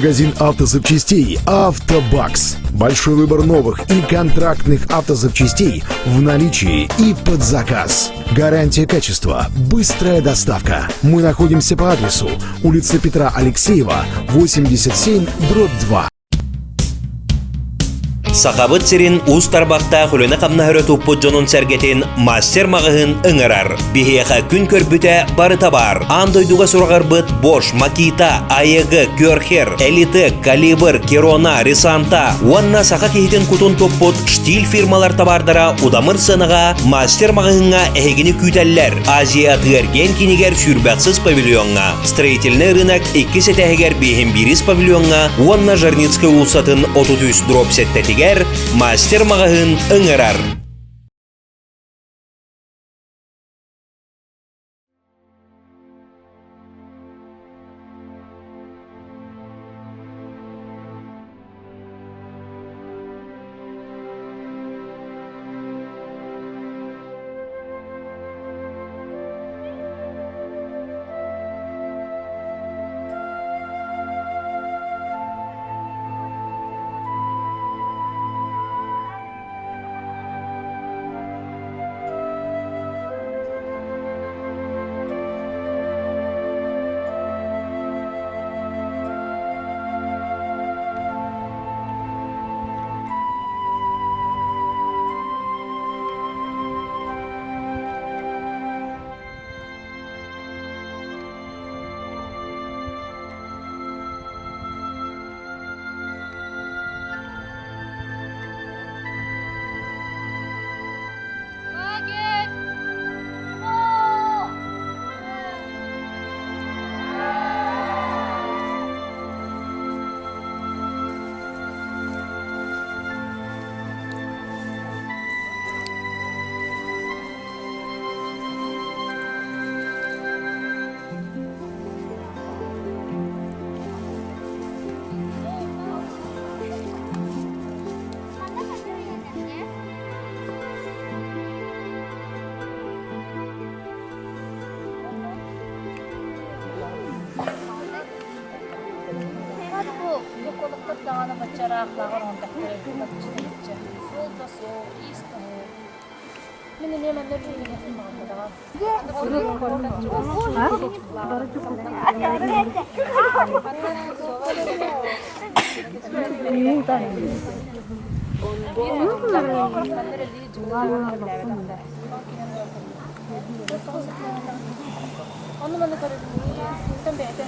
Магазин автозапчастей «Автобакс». Большой выбор новых и контрактных автозапчастей в наличии и под заказ. Гарантия качества, быстрая доставка. Мы находимся по адресу улица Петра Алексеева, 87, дробь 2. Сахабыт сирин уус тарбахтаах үлэни-хамнаһы өрө туппут дьонун-сэргэтин мастер маҕаһыын ыҥырар. Биһиэхэ күн көрбүтэ барыта баар. Аан дойдуга сураҕырбыт Bosch, Makita, AEG, Керхер, Elitec, Калибр, Керона, Ресанта уонна саха киһитин кутун туппут Штиль фирмалар табаардара удамыр сыанаҕа мастер маҕаһыыҥҥа эһигини күүтэллэр. Азия атыы-эргиэн киинигэр сүүрбэхсис павильоҥҥа, Строительный рынок иккис этээһигэр биэһин биирис павильоҥҥа уонна Жарницкай уулуссатын 33 дробь сэттэтигэр мастер маҕаһыын ыҥырар. Бу даҕаны бачча ыраахтааҕар оҥордохторо бачча суол да суох, иис да суох. Мин эмиэ манна үлэлиэхпин баҕарбатаҕым. Ону маны көрөбүн, бэйэтэ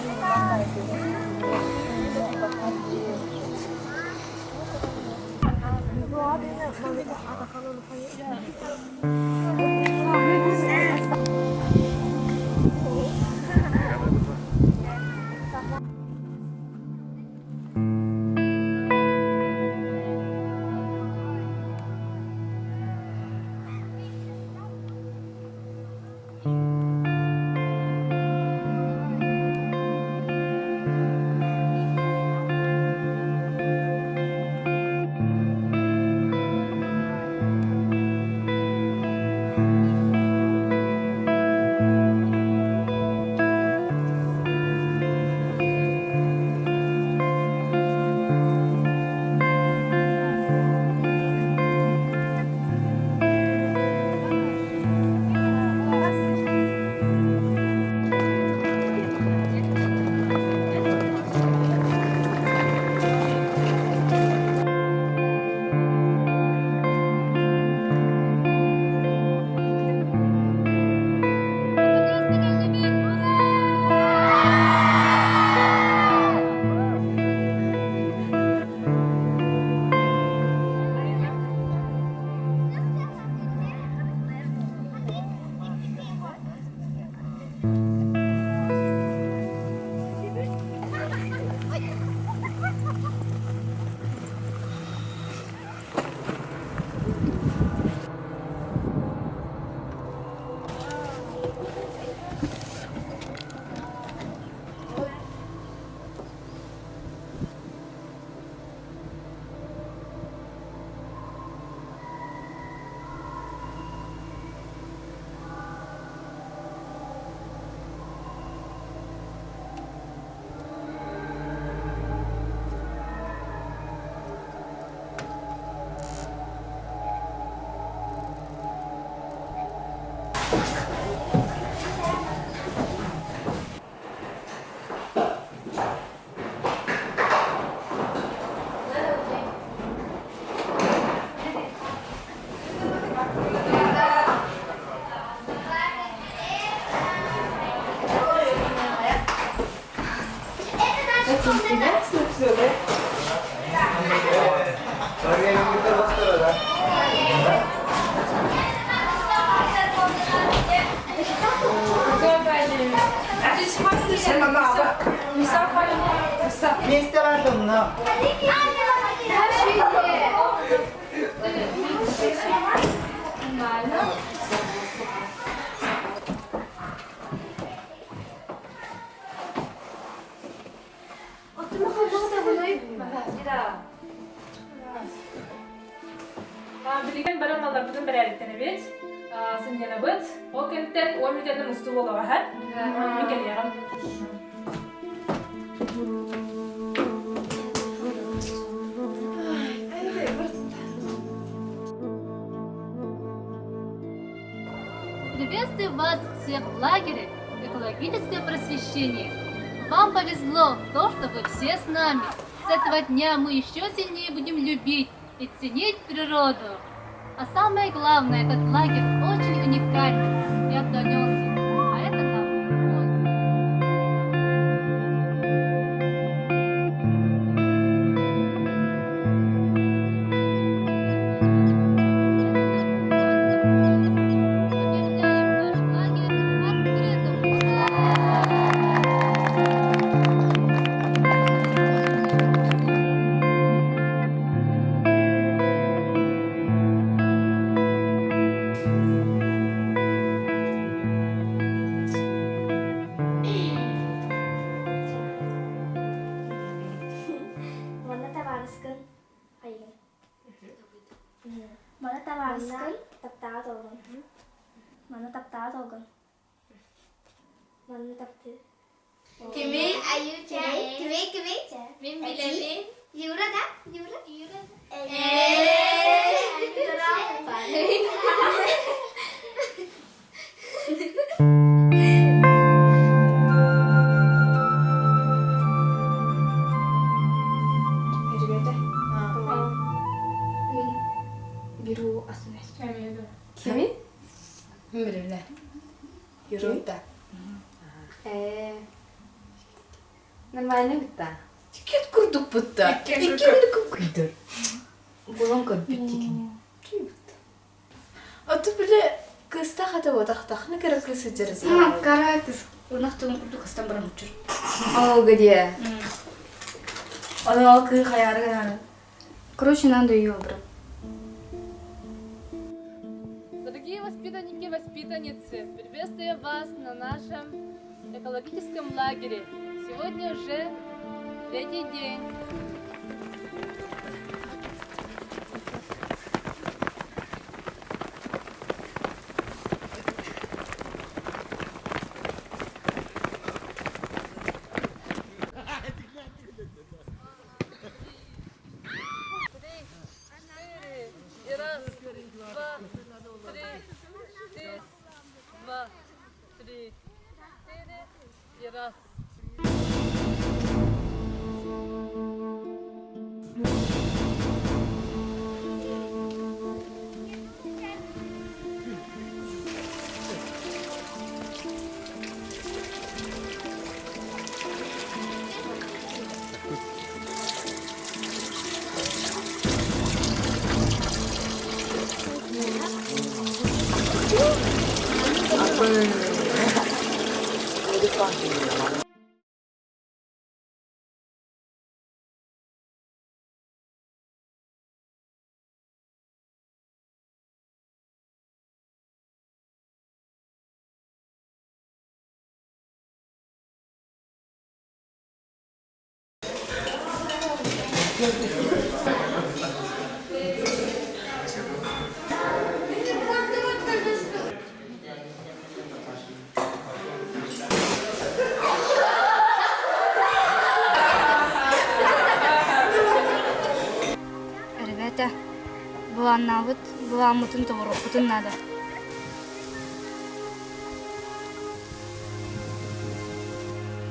Билигин бары малларбытын бэрээдэктэнэбит, сынньанабыт. Ол кэнниттэн 10 мүнүүтэнэн устуу буолаҕаһар. Мин кэлиэҕим. Приветствую вас всех в лагере «Экологическое просвещение». Вам повезло то, что вы все с нами. С этого дня мы еще сильнее будем любить и ценить природу. А самое главное, этот лагерь очень уникальный и отдаленный. А это нам польза. Объявляем наш лагерь открытым. Манна табаарыскын айыгын. Манна табаарыскын таптаҕа толгун. Манна таптаҕа толгун. Манна таптыы. Кими? Кими? Кими? Мин билэбин. Юра да? Юра? Юра. Ребята, мин беру астына. Кими? Билбиле. Юрута. Э. Нормально битта. Кет курдук бутта. Икки күндүр. Булан көрбүт тикини. Оту биле кыста хата ботахтахны кыра кысы жарысы. Кара кыз ынах тугун курдук кыстан баран учур. О, где? Оны ол кыы хаяры гынан. Короче, надо ее убрать. Дорогие воспитанники и воспитанницы, приветствую вас на нашем экологическом лагере. Сегодня уже третий день. Три, четыре, и раз, два, три, четыре, два, три, четыре, и раз. Ребята, былааннаабыт, былааммытын толоруохпутун наада.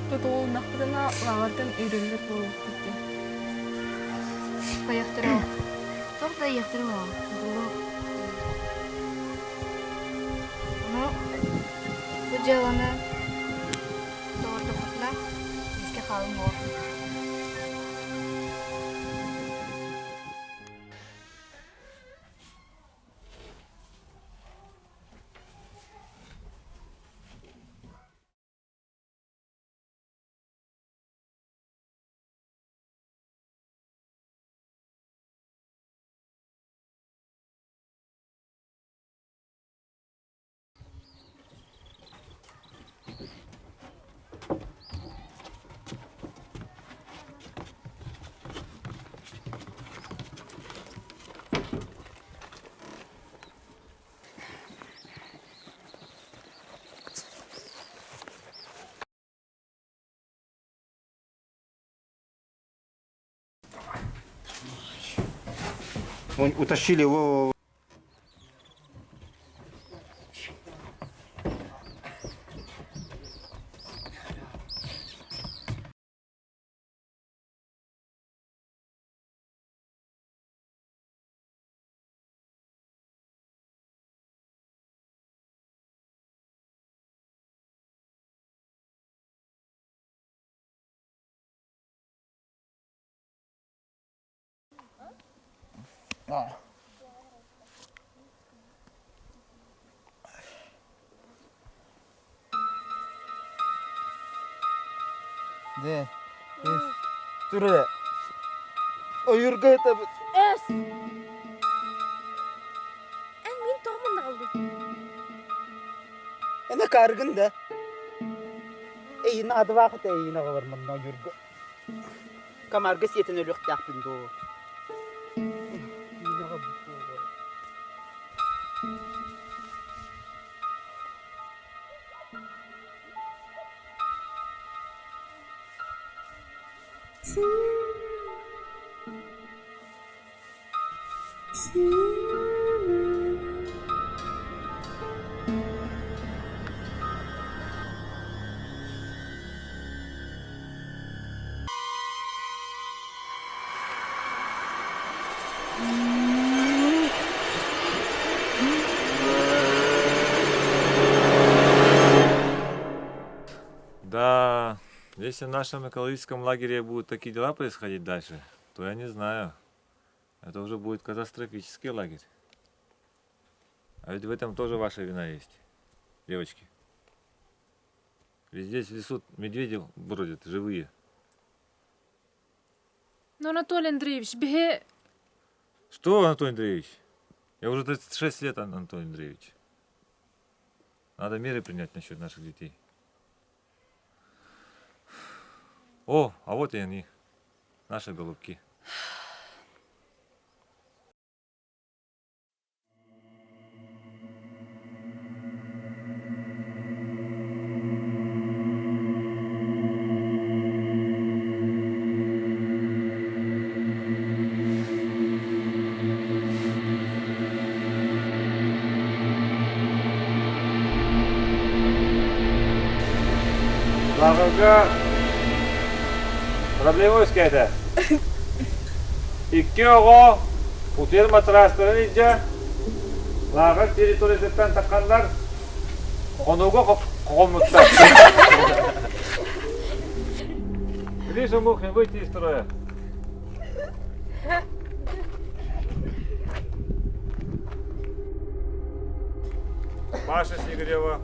Тутулуннахпытына лаҕыртан үүрүллэр буолуохпут дии. Хайахтара Туох да иэхтэрэ буолуо. Ону бу дьыаланы толордохпутуна искэ хаалын буолуо. Утащили его. Дьэ, тур эрэ. Ойуурга ытабыт. Эс! Эн мин тоҕо манна хаалдым? Эн акаарыгын да. Эйиин адыбаах этэ эйиин аҕалар манна ойуурга. Комарга сиэтэн өлүөхтээхпин дуо? Да, если в нашем экологическом лагере будут такие дела происходить дальше, то я не знаю. Это уже будет катастрофический лагерь. А ведь в этом тоже ваша вина есть, девочки. Ведь здесь в лесу медведи бродят, живые. Но Анатолий Андреевич, бе... Что, Анатолий Андреевич? Я уже 36 лет, Анатолий Андреевич. Надо меры принять насчет наших детей. О, а вот и они, наши голубки. Лааҕырга проблема үөскээтэ. Икки оҕо утуйар матраастарын илдьэ лааҕыр территориятыттан тахханнар хонууга хоммуттар. Гриша Мухин, выйти из строя. Маша Снегирева.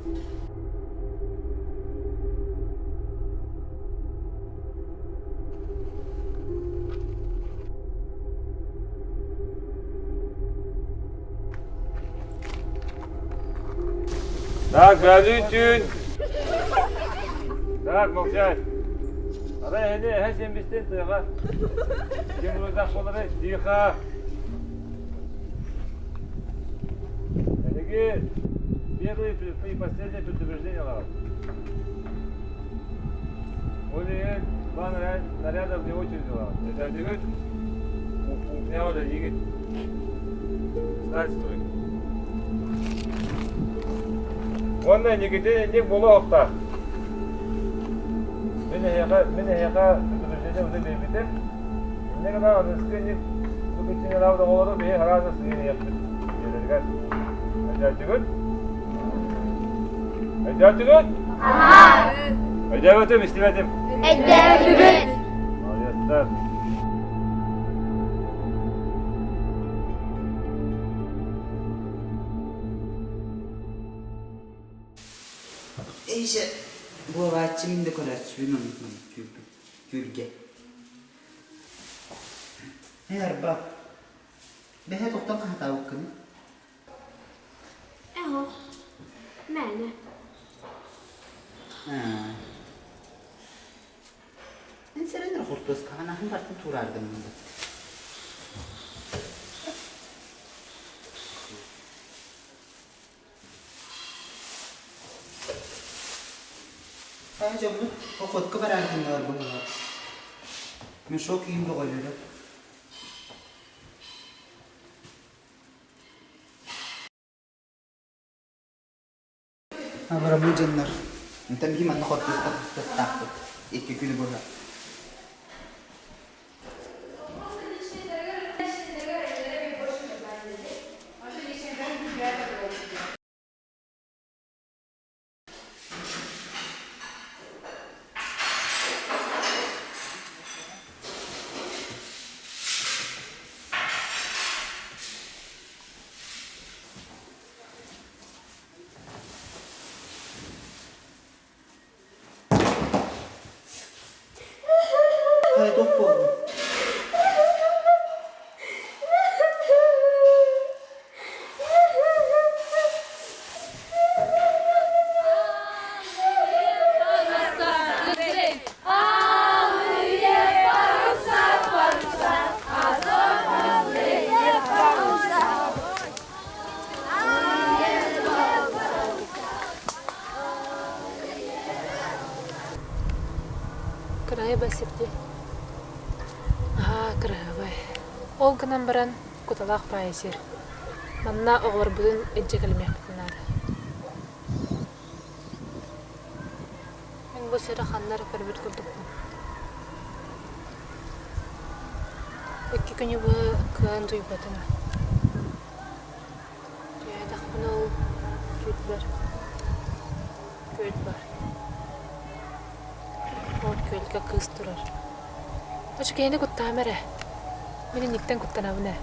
Так, Бөлүүтүн. Так, молчать. Арай эһини эһэ сиэмбистин тыаҕа. Ким буруйдаах буоларый? Тихо. Эһиги первое и последнее предупреждение ылаҕыт. Ол иһин два наряда вне очереди ылаҕыт. Этээдигит, кухняҕа үлэлиигит. Встать стой. Уонна инникитин инник буолуохтаах. Мин эһиэхэ, мин эһиэхэ предупреждение уже биэрбитим. Инньэ гынан аныгыскы инник бу күччүҥҥэлээх оҕолору биһи араас сыыйан иһиэхпит дьиэлэригэр. Өйдөөтүгүт? Өйдөөтүгүт? Өйдөөбөтүм, истибэтим. Өйдөөтүбүт. Молодецтар. Эйше буолааччы мин да көрөөччүбүн оннук түүлгэ. Ээ арба, бэһэ тохтон хаһытаабыккыный? Эһох, мээнэ. Аа. Эн сэрэнэр хортуоскаҕын аһын бартын туурааргын бат. Хайа дьоммут охотка бараары гыннылар быһыылаах. Мешок иин бөҕөлөрө. Абырамыы дьоннор. Онтон биһи манна хортуустаахпыт икки күнү быһа. Хайа туох буолла? Кыраһыаба сирди. Аһаа, кыраһыабай. Ол гынан баран куталаах баайа сир. Манна оҕолорбутун илдьэ кэлимиэхпитин наада. Мин бу сири ханна эрэ көрбүт курдукпун. Икки күнү быһа кыайан утуйбатым. Түһээтэхпинэ ол түүтбэр күөл баар. Ол күөлгэ кыыс турар. Очукэйини куттаама эрэ. Мин инниктэн куттанабын ээ.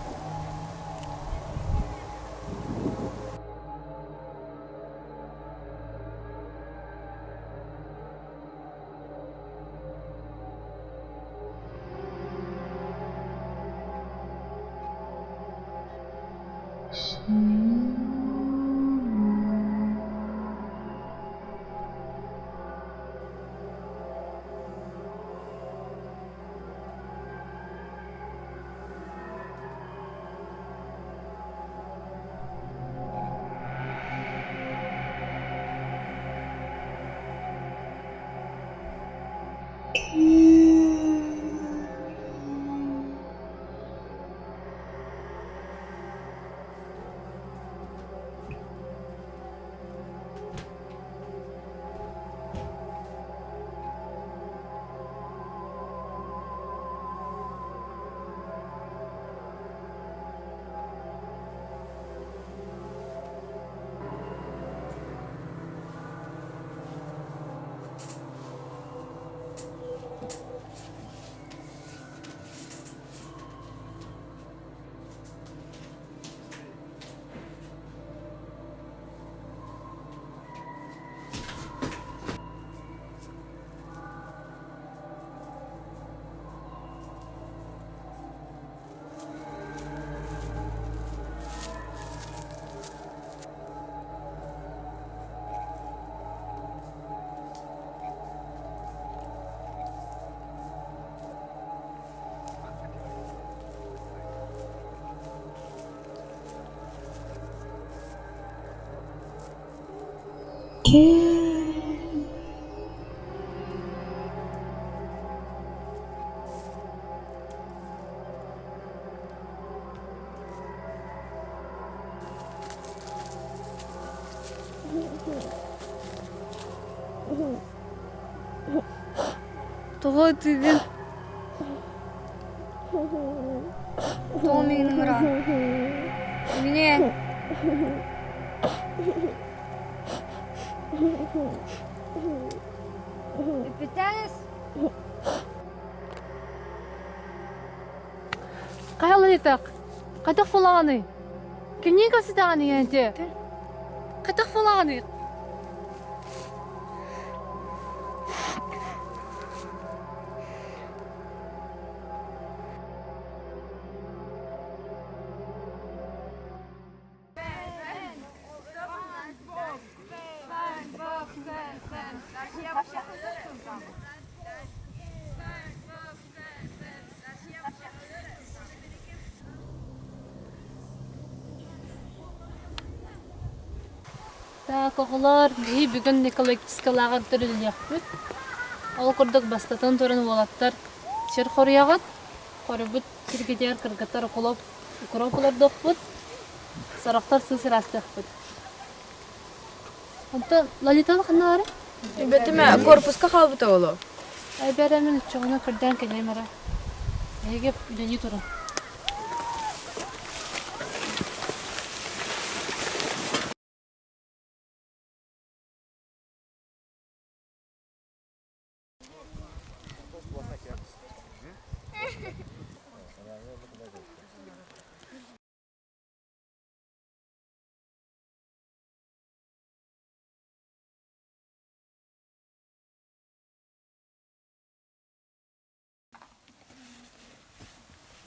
Тоҕо ытыыгын? Тоҕо миигин ыҥыраҕын? Мини Эппитээс Хайалыытак? Хайдах буолаҕыный? Кимниин кэпсэтэҕиний ити? Хайдах буолаҕыный? Так, оҕолор, биһи бүгүн экологическай лааҕыр төрүллүөхпүт. Ол курдук бастатан туран уолаттар сир хоруйаҕыт, хоруйбут сиргитигэр кыргыттар укулуоп укроп олордуохпут, сорохтор сыыс ыраастыахпыт. Онтон Лолитаны ханна бары? Бэтимэ корпуска хаалбыта оло. Эбэрэ мин оччоҕуна көрдөөн кэлиэм эрэ. Эһиги үлэлии турун.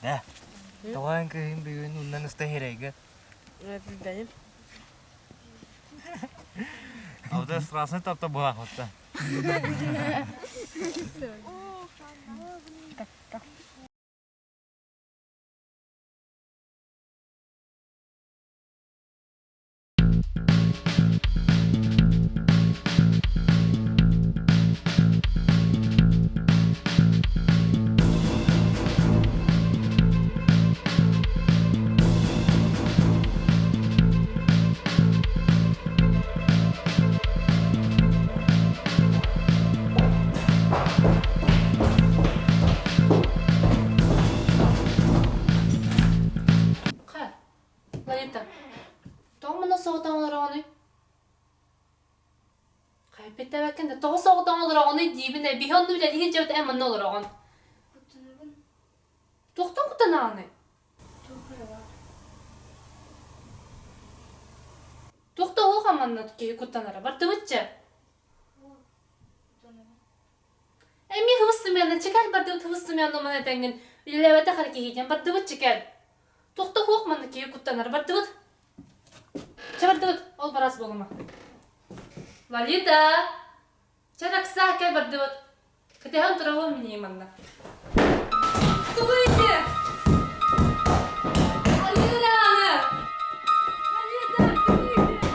Да, тоҕоон кыһын бүгүн уннан уста иһэрэйгэ. Билбэтим. А вот это страшный тапта была вот Ха, Лолита, тоҕо манна соҕотоҕун олороҕунуй? Хайпиттээбэккин да тоҕо соҕотоҕун олороҕунуй диибин ээ, биһи онно үлэлии сылдьабыт эн манна олороҕун. Куттанабын. Туохтан куттанаҕыный? Туох эрэ баар. Туох да уох манна киһи куттанара. Бардыбытча. Эмиэ хыбыс сымыйаны чекал бардыбыт хыбыс сымыйаны маны этэҥҥин үлэлээбэтэх эрэ киһи диэн бардыбыт чекал. Туох да уох манна киһи куттанара. Бардыбыт. Чэ бардыбыт, ол барас буолума. Лолита! Чэ такса кэл бардыбыт. Кэтэһэн турабын минии манна. Тугуй ити? Алина! Лолита, тугуй ити?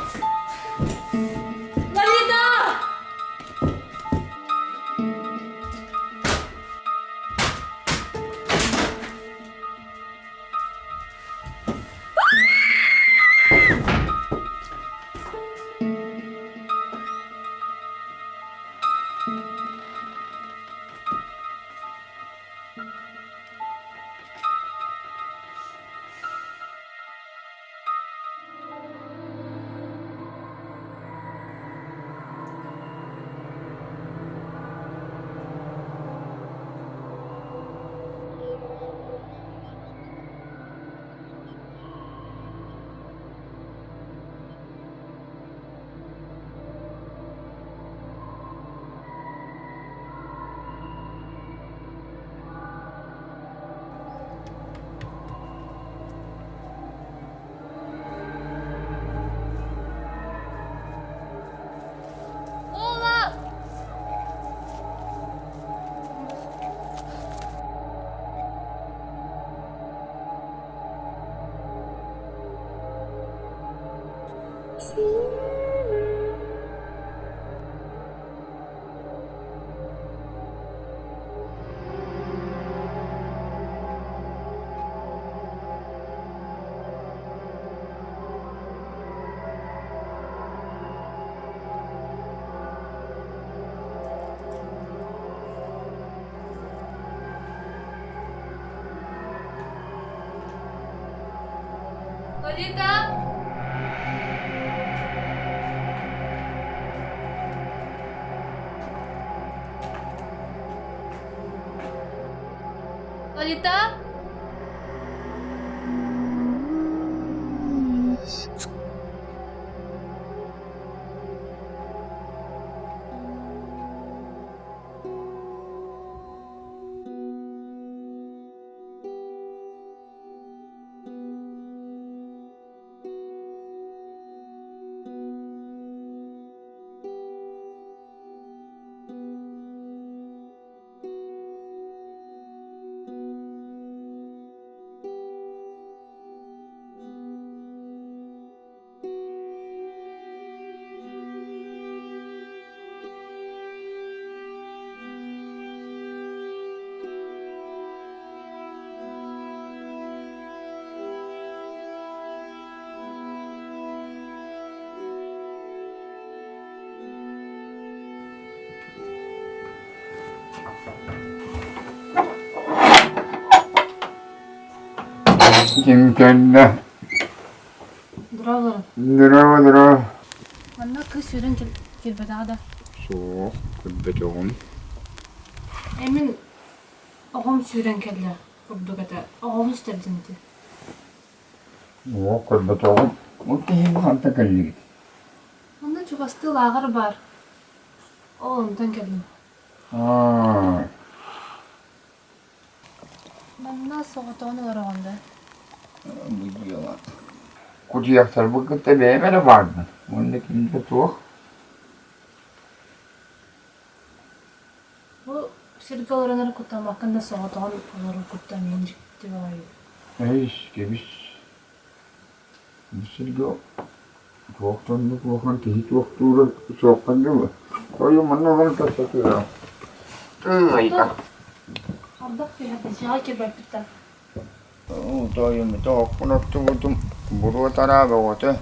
Лолита! Ола! Лолита! Лолита! Ким кэллэ? Дорооболорун. Здорово, здорово. Манна кыыс сүүрэн кэлбэтэҕэ да? Суох, көрбөтөҕүм. Э, мин оҕом сүүрэн кэллэ курдук этэ. Оҕобун сүтэрдим ити. Суох, көрбөтөҕүм. Ол киһи хантан кэллигит? Манна чугастыы лааҕыр баар. Ол онтон кэллим. Аа. Манна соҕотоҕун олороҕун да? Бу дьыала. Кутуйахтарбын кытта бэйэм эрэ баарбын. Уонна ким да суох. Бу сиргэ олорон эрэ куттаммаккын да соҕотоҕун олорор куттаныан дьикти баҕайы. Эйс, кэбис. Бу сиргэ туох да оннук улахан киһи туохтуура суохха дылы. Ойу манна олорон кэпсэтиэҕим. Ардах түһэрдэ дьиэҕэ киирбэппит да. Тоойум тоһохпун оттубутум буруо-тараа бөҕөтө.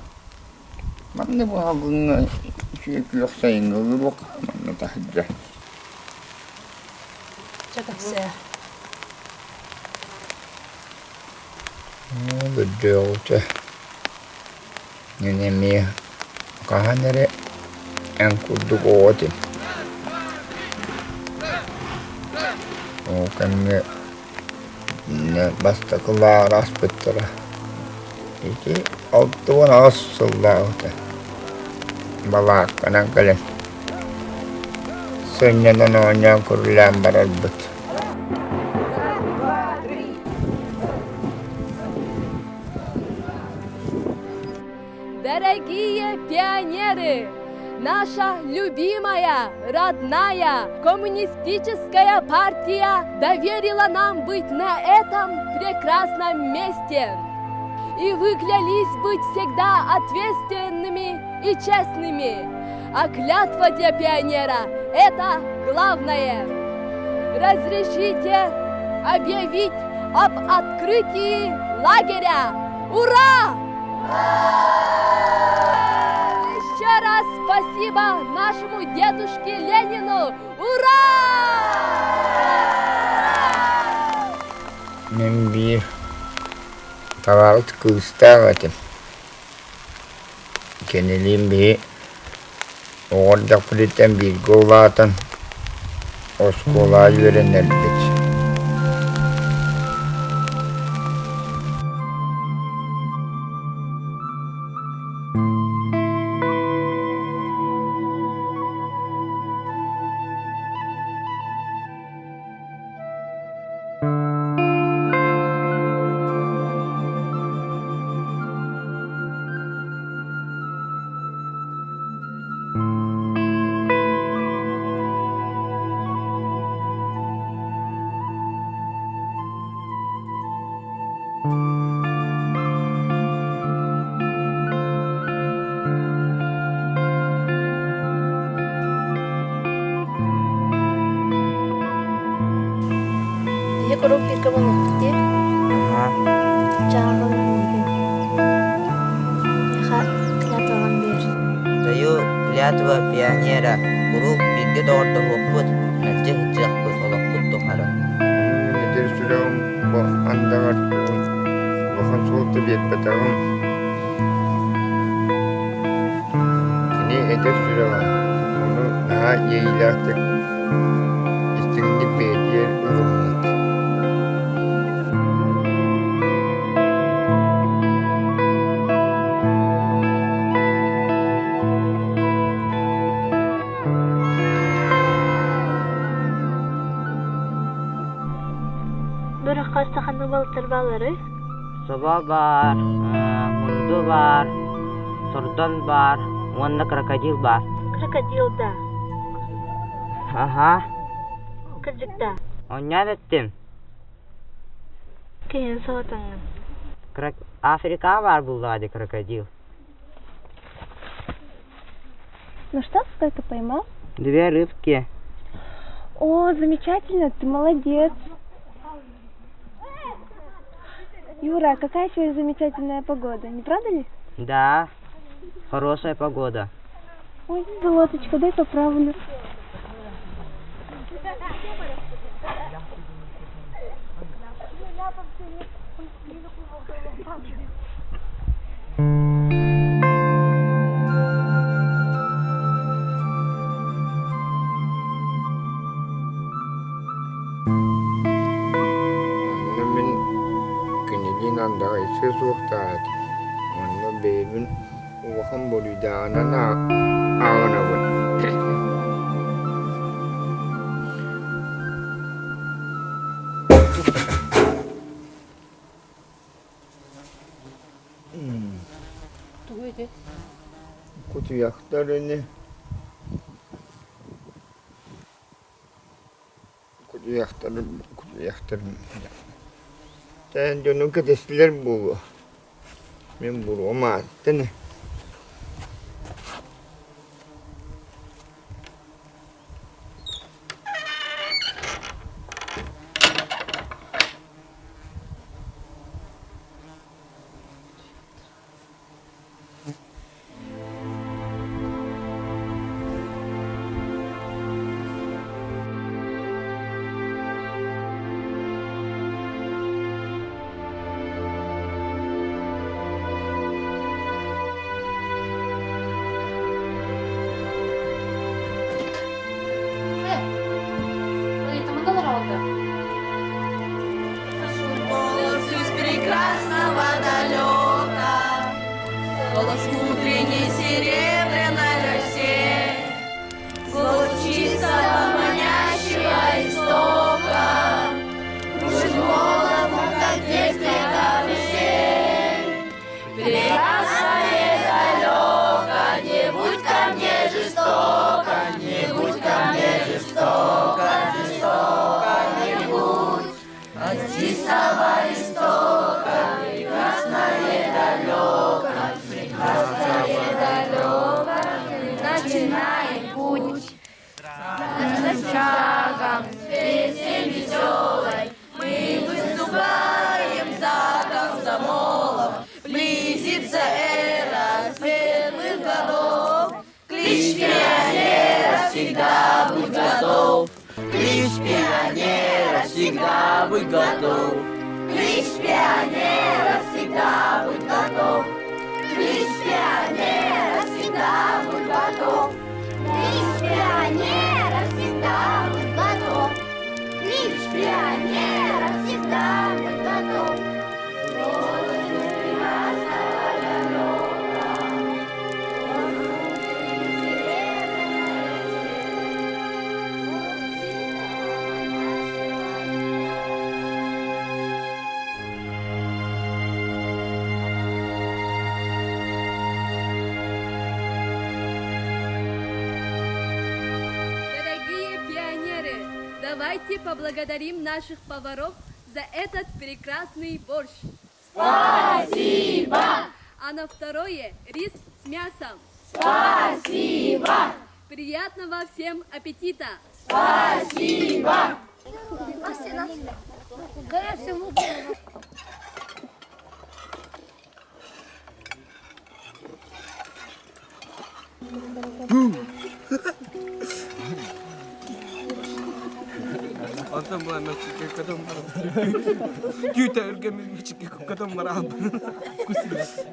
Манна бу салгыҥҥа үчүгэй күөх сайыҥҥы олоруох манна таһырдьа. Чэ кэпсээ. Көрдөөҕүтэ мин эмиэ хаһан эрэ эн курдук оҕо этим. Ол кэмҥэ бастакы лааҕыр аспыттара. Ити 68 сыллааҕыта балаакканан кэлэн сынньанан оонньоон көрүлээн барарбыт. Дорогие пионеры! Наша любимая, родная, коммунистическая партия доверила нам быть на этом прекрасном месте. И вы клялись быть всегда ответственными и честными. А клятва для пионера – это главное. Разрешите объявить об открытии лагеря. Ура! Еще раз спасибо нашему дедушке Ленину! Ура! Мин биир табаҕыт кыыстаах этим. Кинилиин биһи оҕо эрдэхпититтэн бииргэ улаатан оскуолаҕа үөрэнэрбит. Ийэ куруук бииргэ буолуохпут дии. Дьааҕын миигин. Миэхэ клятваҕын биэр. Даю клятва пионера куруук бииргэ доҕордоһуохпут, мэлдьи сылдьыахпыт олохпут тухары. Этэр сүрэҕим бу андаҕар улахан суолта биэрбэтэҕим. Кини этэр сүрэҕэ ону наһаа иэйиилээхтик истиҥник бэйэтигэр ылыммыт. Бырахха саханы балтар баалары? Собо баар, мунду баар, сордон баар уонна крокодил баар. Крокодил да. Аха. Кырдьык да. Оонньоон эттим. Киһини соһутаҥҥын. Африкаҕа баар буллаҕа дии крокодил. Ну что, сколько поймал? Две рыбки. О, замечательно, ты молодец. Юра, какая сегодня замечательная погода, не правда ли? Да, хорошая погода. Ой, лодочка, дай поправлю. Онно мин кинилиин андаҕайсыа суохтаах этим. Онно бэйэбин улахан буруйдааҕынан ааҕынабын. Тугу ити? Кутуйахтар ини Кутуйахтарым, кутуйахтарым Тээн дьону кэтэстилэр буолуо. Мин буруом ааттан Голос из прекрасного далека, Голос утренней серебряной росе, Голос чистого манящего истока, Кружит голову, как в детстве карусель. Прекрасное далеко, не будь ко мне жестоко, Не будь ко мне жестоко, жестоко не будь. От чистого истока, прекрасное далеко, прекрасное далеко, начинаем путь. Шагом, песней веселой мы выступаем за комсомолом. Близится эра светлых годов. Клич пионера, всегда будь готов. Клич пионера, всегда будь готов. Клич пионера, всегда будь готов. Клич пионера, всегда будь готов. Клич пионера, всегда будь готов. Клич пионера, всегда будь готов. Голос из прекрасного далека. Голос утренней серебряной росе. Голос чистого манящего Дорогие пионеры, давайте поблагодарим наших поваров за этот прекрасный борщ. Спасибо! А на второе рис с мясом. Спасибо! Приятного всем аппетита! Спасибо! Онтон була мөччүккэ көтөн баран түүтэ үргэммин мөччүккэ көтөн баран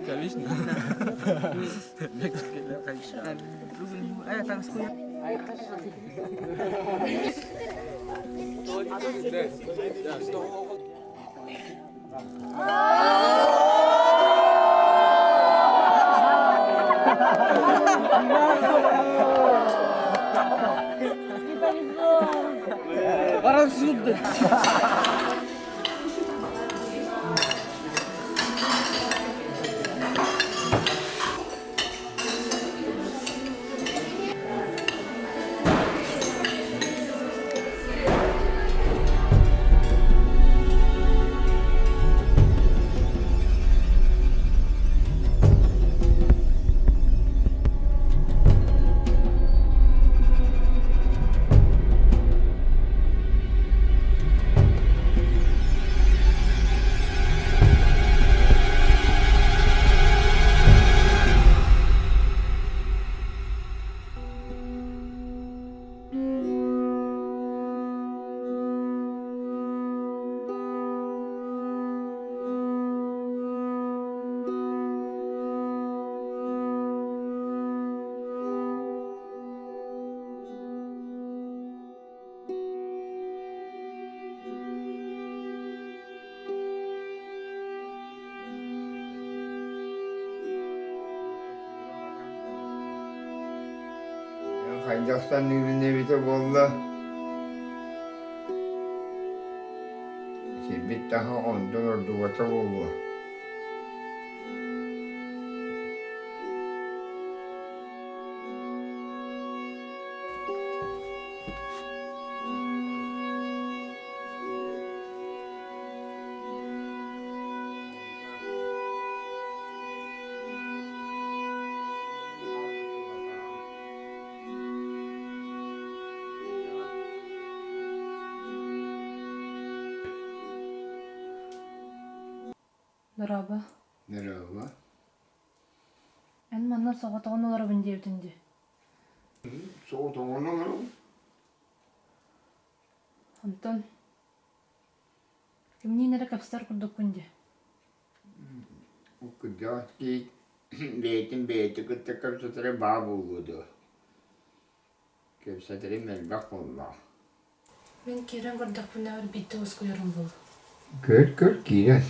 Конечно. Не повезло. Баран суды. Хайдах саныыбын эбитэ буолла, сирбит таһа онтон ордубата буолуо. Дорообо. Дорообо. Эн манна соҕотоҕун олоробун диэбитин дии. Соҕотоҕун олоробун. Онтон кимниин эрэ кэпсэтэр курдукпун дии. Кырдьаҕас киһи бэйэтин бэйэтэ кытта кэпсэтэрэ баа буолуо дуо? Кэпсэтэрим элбэх буоллаҕа. Мин киирэн көрдөхпүнэ биирдэ уоскуйарым буолуо. Көр-көр киирэн.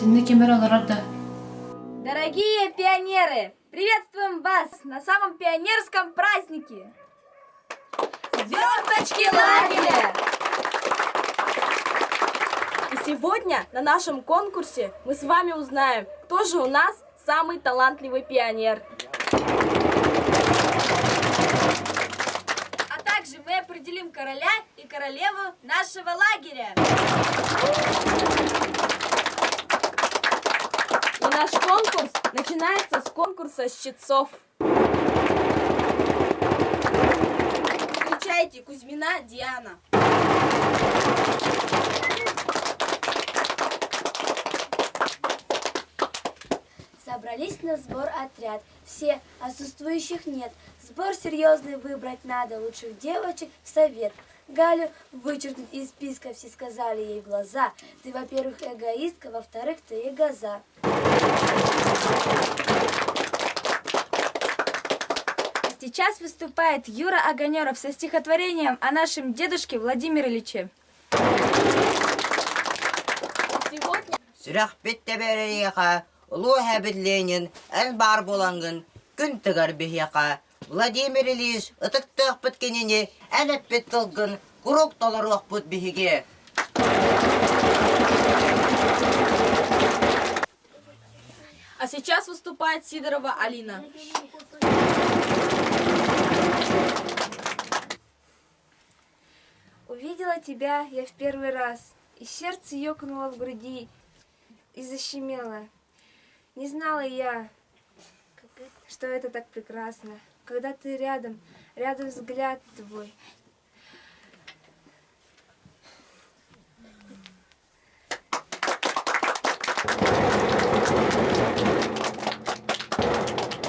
Итиннэ ким эрэ олорор да? Дорогие пионеры, приветствуем вас на самом пионерском празднике! Звездочки лагеря! И сегодня на нашем конкурсе мы с вами узнаем, кто же у нас самый талантливый пионер. А также мы определим короля и королеву нашего лагеря. И наш конкурс начинается с конкурса щитцов. Встречайте, Кузьмина Диана. Собрались на сбор отряд. Все, отсутствующих нет. Сбор серьезный выбрать надо, лучших девочек в совет. Галю вычеркнуть из списка, все сказали ей в глаза. Ты, во-первых, эгоистка, во-вторых, ты эгоза. Сейчас выступает Юра Огонеров со стихотворением о нашем дедушке Владимире Ильиче. Сүрэхпит тэбэриэхэ, улуу эһэбит Ленин эн баар буолаҥҥын күн тыгар биһиэхэ. Владимир Ильич ытыктыахпыт кинини эн эппит тылгын куруук толоруохпут биһиги. А сейчас выступает Сидорова Алина. Увидела тебя я в первый раз, и сердце ёкнуло в груди и защемело. Не знала я, что это так прекрасно, когда ты рядом, рядом взгляд твой.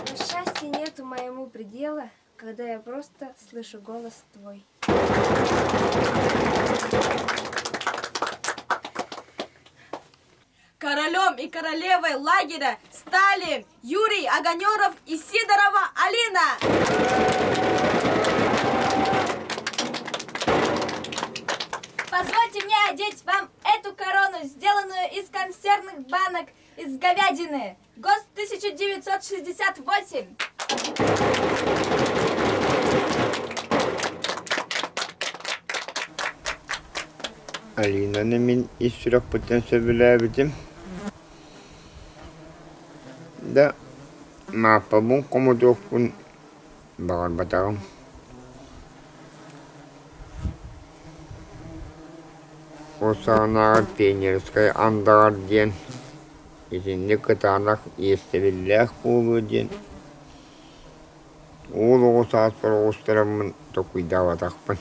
Но счастья нету моему предела, когда я просто слышу голос твой. Королем и королевой лагеря стали Юрий Огонеров и Сидорова Алина. Позвольте мне одеть вам эту корону, сделанную из консервных банок из говядины. ГОСТ 1968. Алинаны мин ис сүрэхпиттэн сөбүлээбитим. Да, Мааппабын хомутуохпун баҕарбатаҕым. Ол саҕанааҕы пионерскай андаҕар диэн итинник кытаанах иэстэбиллээх буолуо диэн уол оҕо сааспар оҕустараммын толкуйдаабатахпын.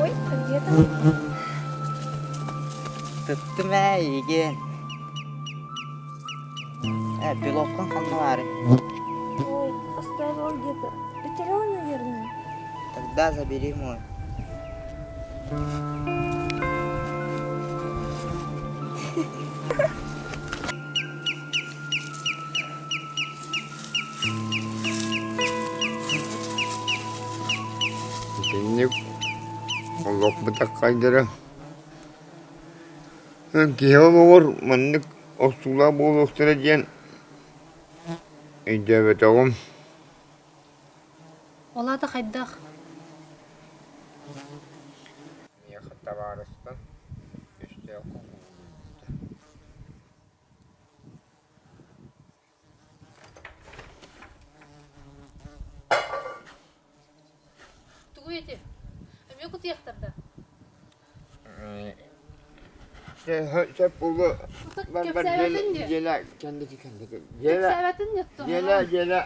Ой, а где там? Тыттым ээ эйигин. Э, пилоткун ханна баарый? Ой, оставила где-то. Потеряла, наверное. Тогда забери мой. Итинник олохпут аккайдара Киһи олоҕор маннык охсуулаах буолуохтара диэн өйдөөбөтөҕүм. Ол аата хайдах? Миэхэ табаарыстан өстөөххө кубулуйбута. Тугуй ити? Эмиэ кутуйахтар да? Сөп буолуо. Кэпсээбэтин диэ. Дьиэлэ кэнники кэнники. Дьиэлэ Кэпсээбэтин диэ дьиэлэ дьиэлэ.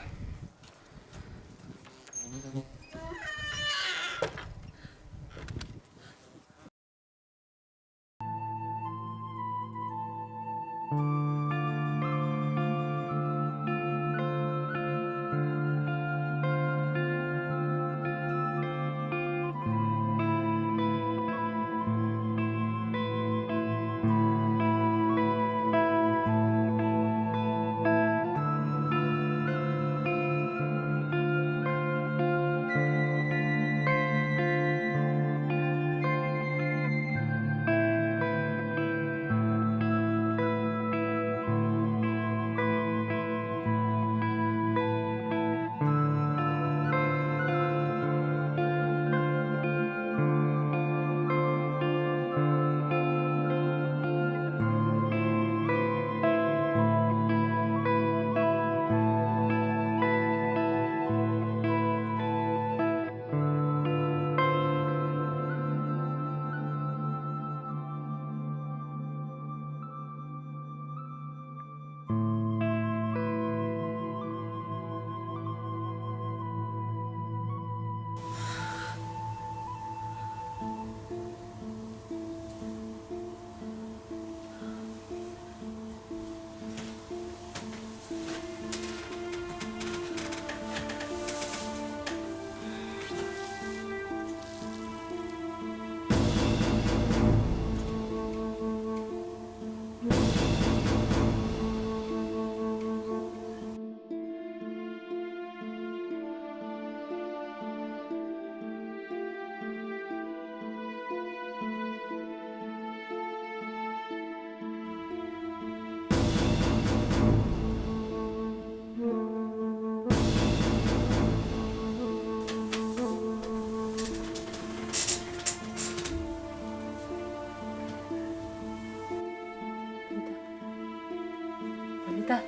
Валита.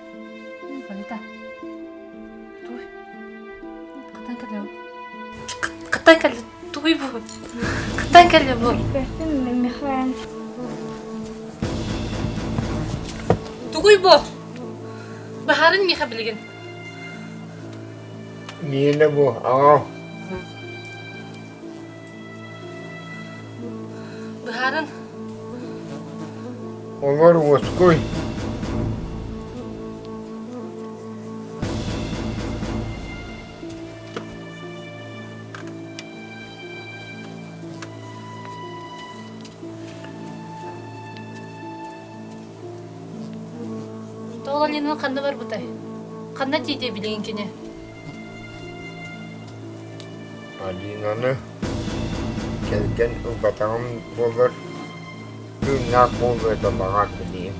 Валита. Туй. Хатан кэллэ. Хатан кэллэ. Туй бу. Хатан кэллэ бу. Михаил. Тугуй бу. Баһарын миэхэ билигин. Миэнэ бу, аҕал. Быһаарын. Олор уоскуй. Тоҕо Лена ханна барбытай? Ханна тиийдэ билигин кини? Алинаны кэргэн ылбатаҕым буоллар, тыыннаах буолуо этэ баҕар билиим.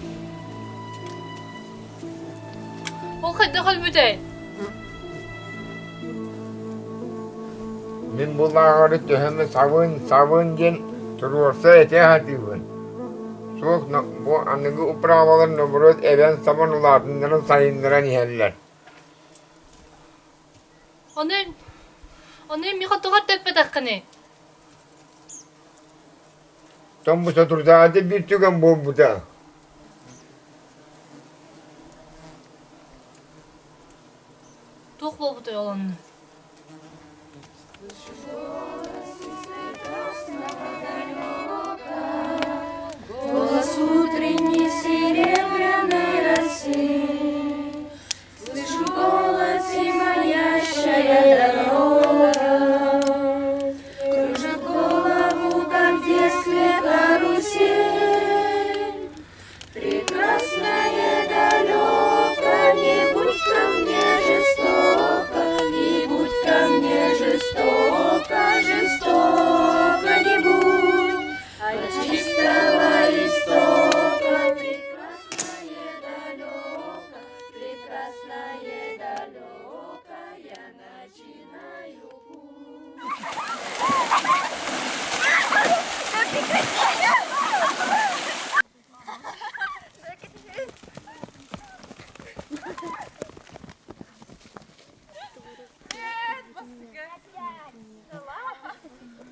Ол хайдах өлбүтэй? Мин бу лааҕыры төһөмө сабын, сабын диэн туруорса этэ сатыыбын. Суох, бу аныгы управалар норуот эбэн-сабан улаатыннаран сайыннаран иһэллэр. Ону, ону миэхэ тоҕо тэппэтэххиний? Тоҥ бу соторутааҕыта биир түгэн буолбута. Туох буолбутай ол онно? Голос утренней серебряной росы Слышу голос и манящая дорога Кружит голову, как в детстве карусель. Прекрасное далеко, не будь ко мне жестоко, Не будь ко мне жестоко, жестоко не будь. От чистого истока прекрасное далеко, прекрасное далеко, я начинаю путь.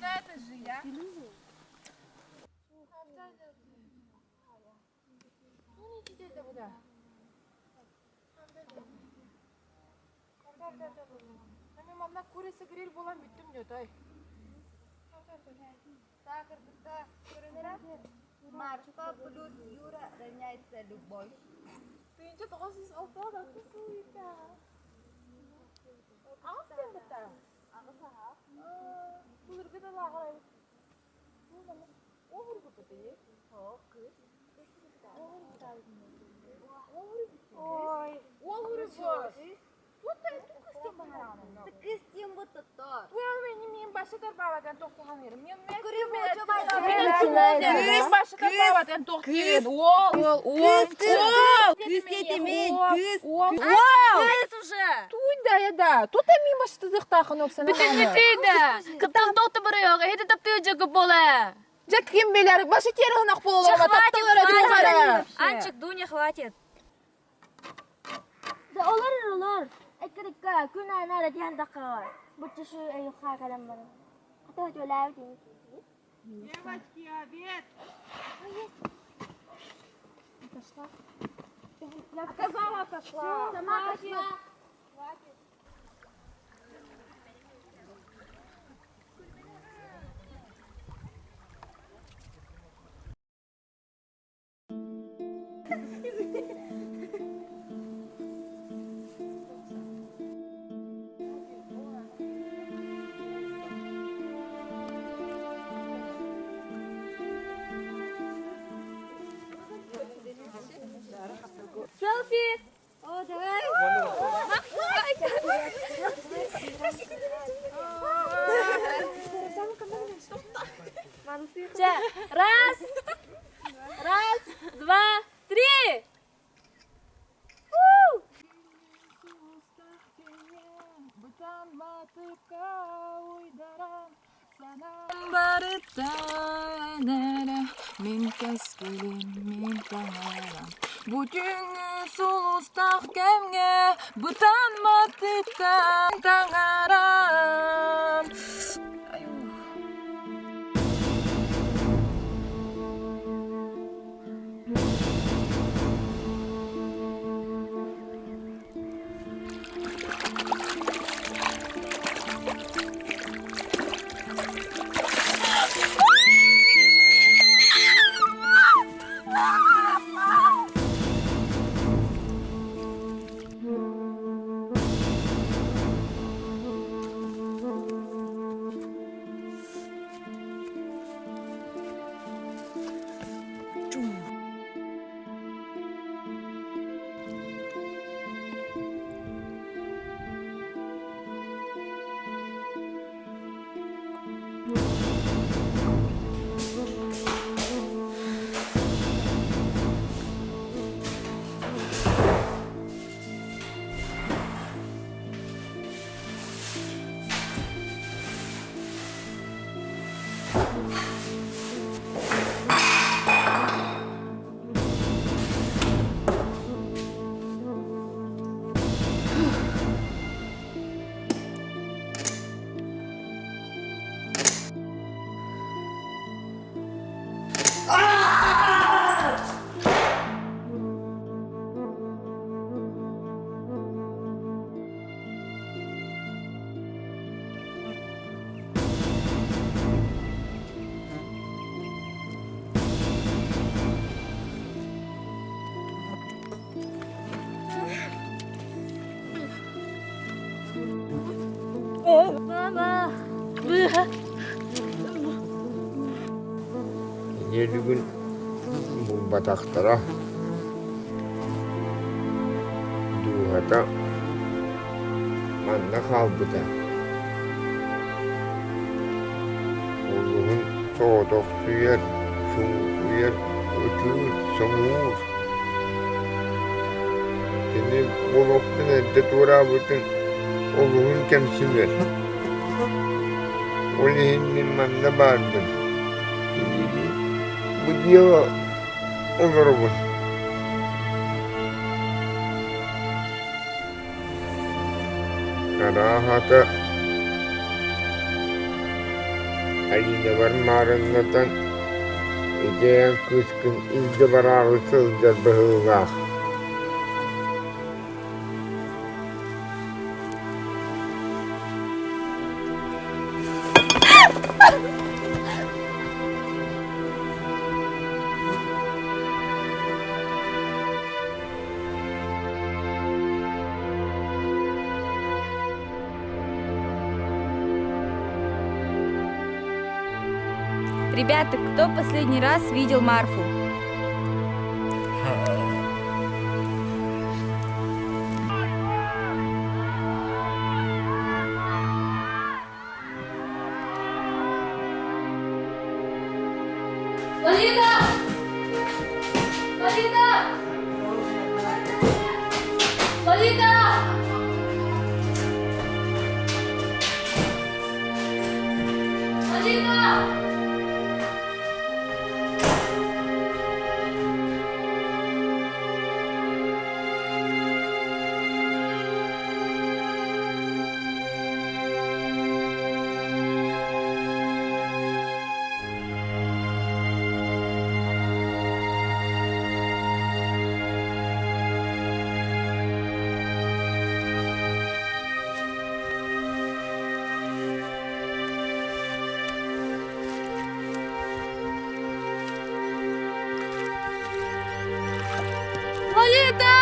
Да это же я. Марфа плюс Юра равняется любовь. Кыттан тоқты бұрайық, әйді тапты жығы бола. Ким билер, башы терехнах бололар, таптылар өтүп Анчик, Дуня, хватит. Да олар олар. Эккерикка күн айна да диhan даққалар. Бутчышы айыққа калам бар. Қата төләу дейін. Девочки, обед! Отошла. Я сказала, отошла. Сама отошла. Хватит. Селфи! О, давай! Раз, раз, два, три! Мин кэскилим, мин таҥарам. Бу түүҥҥү сулустаах кэмҥэ бытаан матыыптан таҥарам. Мама, быыһа. Ийэ бүгүн булбатахтара. Дууһата манна хаалбыта. Улуһун соҕотохсуйар, чуҥкуйар, ытыыр, соҥуур. Кини олохтон эрдэ туораабытын олуһун кэмсинэр. Ол иһин мин манна баарбын. Кинини бу дьиэҕэ олоробун. Арааһата Алинабар маарыннатан ити кыыскын илдьэ бараары сылдьар быһыылаах. Ребята, кто последний раз видел Марфу? Лолита! Лолита! Лолита! Лолита! Лолита!